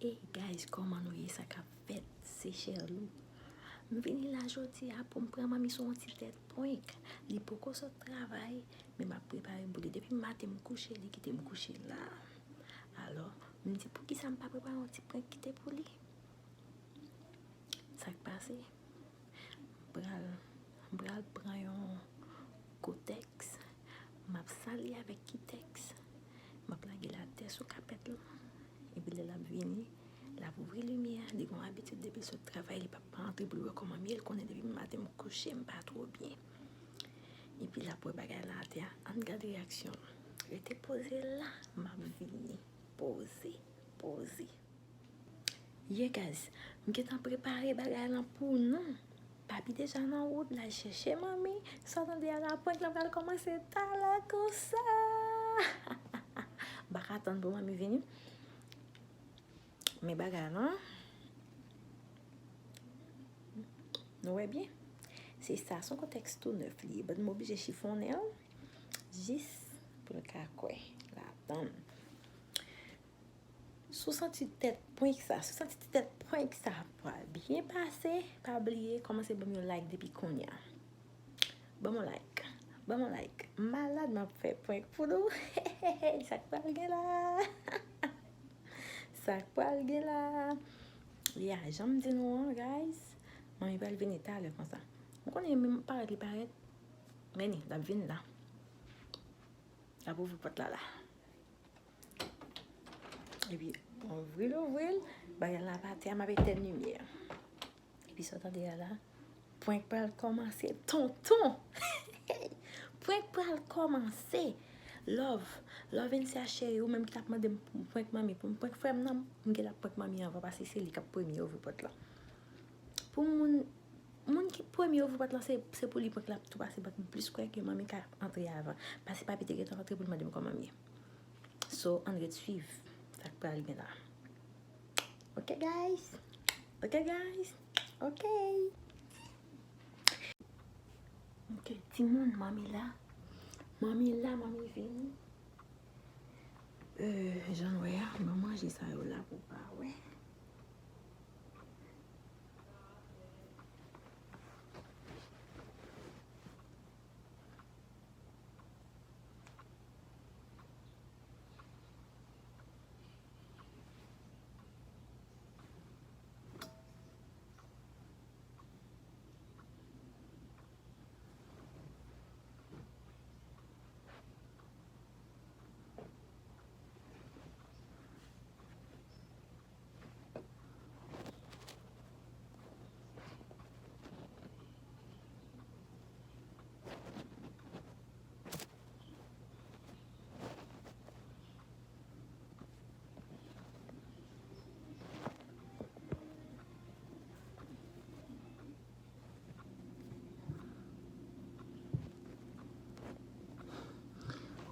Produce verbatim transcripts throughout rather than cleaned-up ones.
Hey guys, kòman nou ye? Sa k ap fèt? Se Sherlou. M vini la jodi a pou m pran manmi sou yon ti tèt prank. Li poko sot travay, men m ap prepare m pou li. Depi maten m kouche, li kite m kouche la. Alò, m di poukisa m pa prepare yon ti prank kite pou li? Sa k pase? M pral, m pral pran yon kotèks. M ap sal li avèk kitèks. M ap lage l atè sou kapèt la. Epi lè l ap vini, l ap ouvri limyè a. Li gon abitid depi l sot travay, li p ap pa antre pou l wè kòman m ye. L konnen depi maten m kouche, m pa twò byen. Epi l ap wè bagay la atè a. Ann gade reyaksyon l. Rete poze la, m ap vini. Poze, poze. Yeah guys, m gentan prepare bagay lan pou nou. Papi deja nan wout, l al chèche manmi. Sa w tande a la, prank lan pral kòmanse talè konsa. M pa ka tann pou manmi vini. Men bagay lan, nou wè byen? Se sa, se yon kotèks tou nèf li ye. But m oblije chifonnen l jis pou l ka kwè ladan l. Si w santi tèt prank sa, si w santi tèt prank sa pral byen pase, pa bliye kòmanse ban m yon like depi kounye a. Ban m yon like, ban m yon like. Malad, m ap fè prank pou nou. Sa k pral gen la? Sa k pral gen la? Ya, jan m di nou an, guys, manmi pral vini talè konsa. M konnen menm parèt li parèt. Men li, l ap vini la. L ap ouvri pòt la la. Epi, ouvri l, ouvri l, bagay la pa atè a, m ap etèn limyè a. Epi sa w tande a la, prank pral kòmanse, tonton! Prank pral kòmanse! Love, Love N C A cheri, ou menm ki t ap mande m pou m prank manmi, pou m prank frè m nan, m genlè ap prank manmi anvan, paske se li k ap premye ouvri pòt la. Pou moun, moun ki premye ouvri pòt la, se, se pou li prank la tou pase, but m plis kwè ke manmi ka antre avan. Paske papi te gentan antre pou l mande m kòman m ye. So, ann ret swiv sa k pral gen la. Ok, guys? Ok, guys? Ok. Ok, timoun, manmi la. Manmi la, manmi vini. Euh, jan w wè a, ban manje sa yo la pou w pa wè.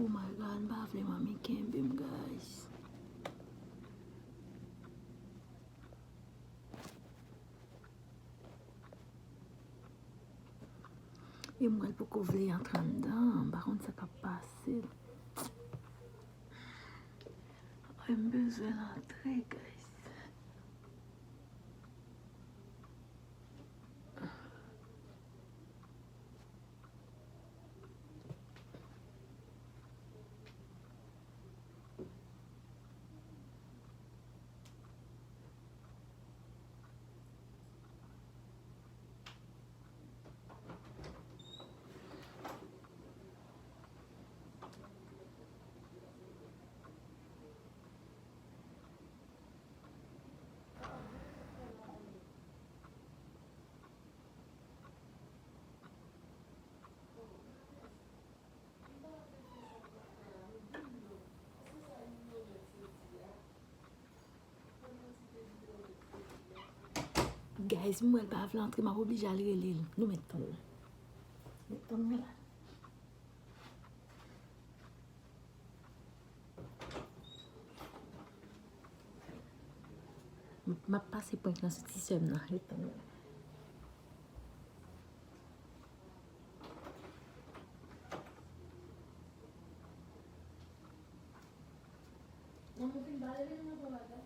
Oh my God, m pa vle manmi kenbe m, guys. E mwen poko vle antre anndan, m pa konn sa k ap pase. Ay, m bezwen antre, guys. Guys, m wè l pa vle antre, m ap oblije al rele l. Nou mèt tann. Mèt tann mwen la. M ap pase prank lan sou ti sè m nan. Ret tann mwen. Nan mwen fin pale, vin nan pran bagay.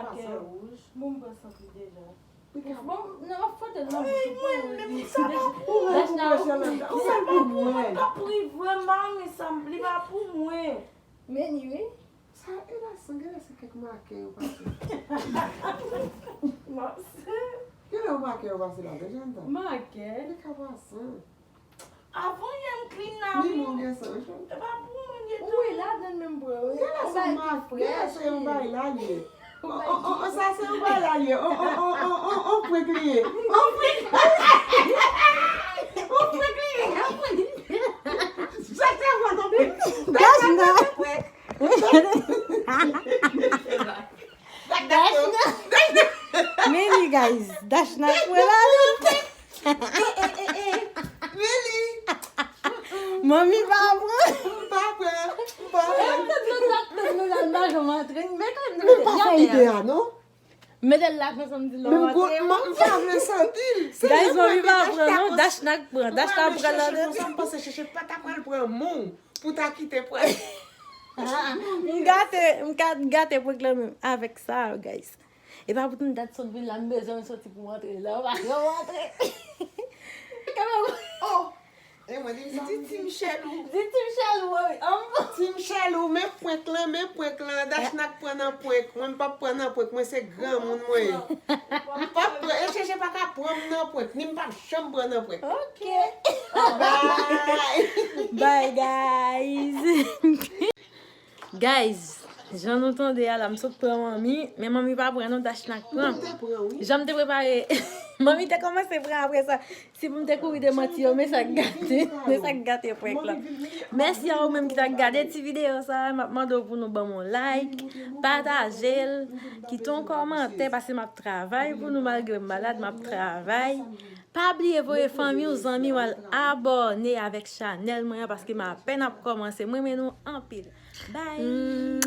makè wouj. Bon, m pran sant li deja. Bon, nan, w ap fwote l nan bouch ou, pran wouj li. Dèch nan wouj. Li pa pou mwen, li pa pou mwen. Li pa pou mwen, m pa pou li vre, m pa renmen sa, li pa pou mwen. Men ni wi. Sa e la san, genlè se kèk makè yo pase. Mase. Genlè yon makè yo pase la, deja m tande. Makè? Li ka pase. Avan yè m clean la, wi. Ni mwen gen sa, wi. E pa pou mwen, gen tou. Wi, ladan menm pran, wi. Genlè se yon makè, se yon bagay la li ye. On, on, on, on, sa se yon bagay la li ye. On, on, on, on, on, on prank li ye. On prank. On prank li ye, on prank. Sa se yon prank. Dèch nan. Dèch nan. Men li, guys. Dèch nan pran la, li. Really? Manmi pa pran. M pa pran. M pa pran. E, tout nou t ap tann nou la, n pa janm antre. Men pa fè ide a, non? Met l la, fè sanm di lò antre. M pa vle santi l. Guys, manmi pa pran, non. Dèch nan pran. Dèch nan pran la. M panse Cheche pa ta pral pran moun pou ta kite prank. M gate, m ka gate prank la menm avèk sa, guys. E pa pou m dat sot vin la, m bezwen soti pou m antre la. Ou pa fè m antre. Oh! E mwen di sa. Di Tim Chelou. Di Tim Chelou, wi. Tim Chelou, men prank lan, men prank lan. Dèch nan pran nan prank. Mwen m p ap pran nan prank. Mwen se granmoun mwen ye. M p ap pran. E Cheche pa ka pran m nan prank. Ni m p ap janm pran nan prank. Ok. Bye. Bye, guys. Guys, jan nou tande a la, m sot pran manmi, men manmi pa pran non, Dèch nan pran. Jan m te prepare, manmi te kòmanse pran apre sa. Si pou m te kouri demanti yo, men sa k gate, men sa k gate prank la. Mèsi a ou menm ki t ap gade ti videyo sa, m ap mande w pou nou ban m yon like, pataje l, kite yon kòmantè, paske m ap travay pou nou, malgre m malad, m ap travay. Pa bliye voye fanmi w, zanmi w al abòne avèk chanèl mwen an, paske m apèn ap kòmanse. M renmen nou anpil. Bye!